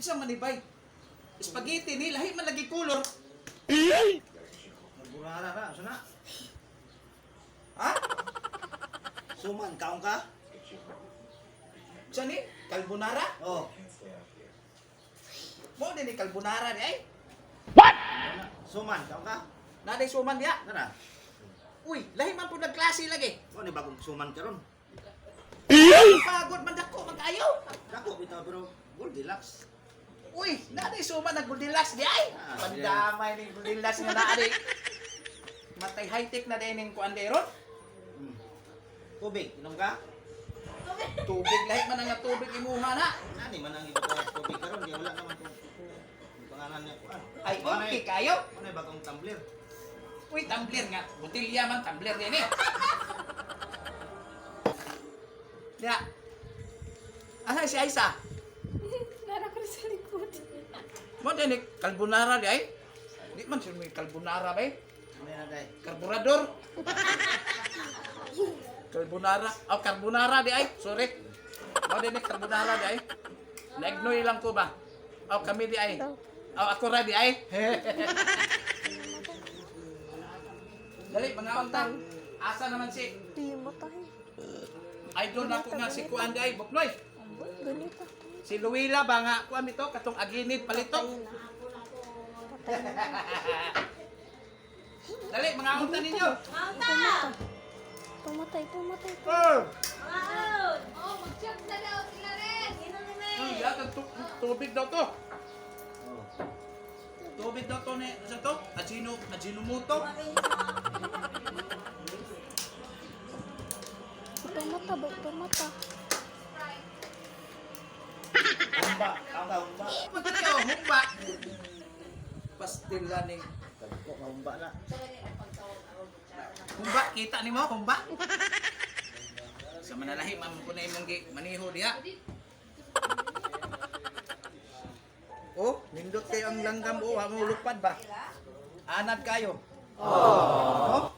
Unsa man ni bay? Spaghetti ni lahi man lagi color. Carbonara na, asa na? Ha? Suman, kaon ka? Unsa ni? Carbonara? Oh. Mo ni ni carbonara ni ay. Wala. Suman, kaon ka? Naday suman diha. Nara. Uy, lahi man pud nagklase lagi. Mo ni bagong suman karon. Pagod man dako magkayo. Dako bitaw pero Goldilocks. Uy, naday suman nag Goldilocks di ay. Ah, Pandamay ni Goldilocks nga naa di. Matay high-tech na din ning kuan ron. Tubig, inom ka? Tubig lahi man ang nga tubig imuha na. Nani man ang iba tubig karon, di wala naman kung ang pangalan niya kuan. Ay, okay kayo. Ano bagong tumbler? Uy, tumbler nga. Botilya man, tumbler din eh. Ya. Asa si Aisa? Nara ko sa likod. Mo din eh, carbonara di ay. Di man siya may carbonara ba eh. Ano na day? Karburador. Carbonara. Oh, carbonara di ay. Sorry. Mo din eh, carbonara di ay. Naignoy lang ko ba? Oh, kami di ay. Oh, ako ra di ay. Dali, mga unta. Asa naman si Di mo tayo. Idol na ko nga si Kuan di ay, Buknoy. Ganito. Si Luwila ba nga kuan ito katong aginid palito. Patay na. Dali, mga unta ninyo. Pumatay, pumatay. Oh, Oh, mag-check na daw sila rin. yata tubig daw to. Oh. Tubig daw to ni sa to? Ajino, Ajinomoto. Pumata ba? Pumata. Humba, kaon ka humba. Pagkakaw, humba. Pastila ni Dako ka humba na. humba, kita nimo humba. Sa manalahi man ko na imong gi maniho diha. Oh, nindot kayo ang langgam oh, wa mo lupad ba? Anad kayo. Oh.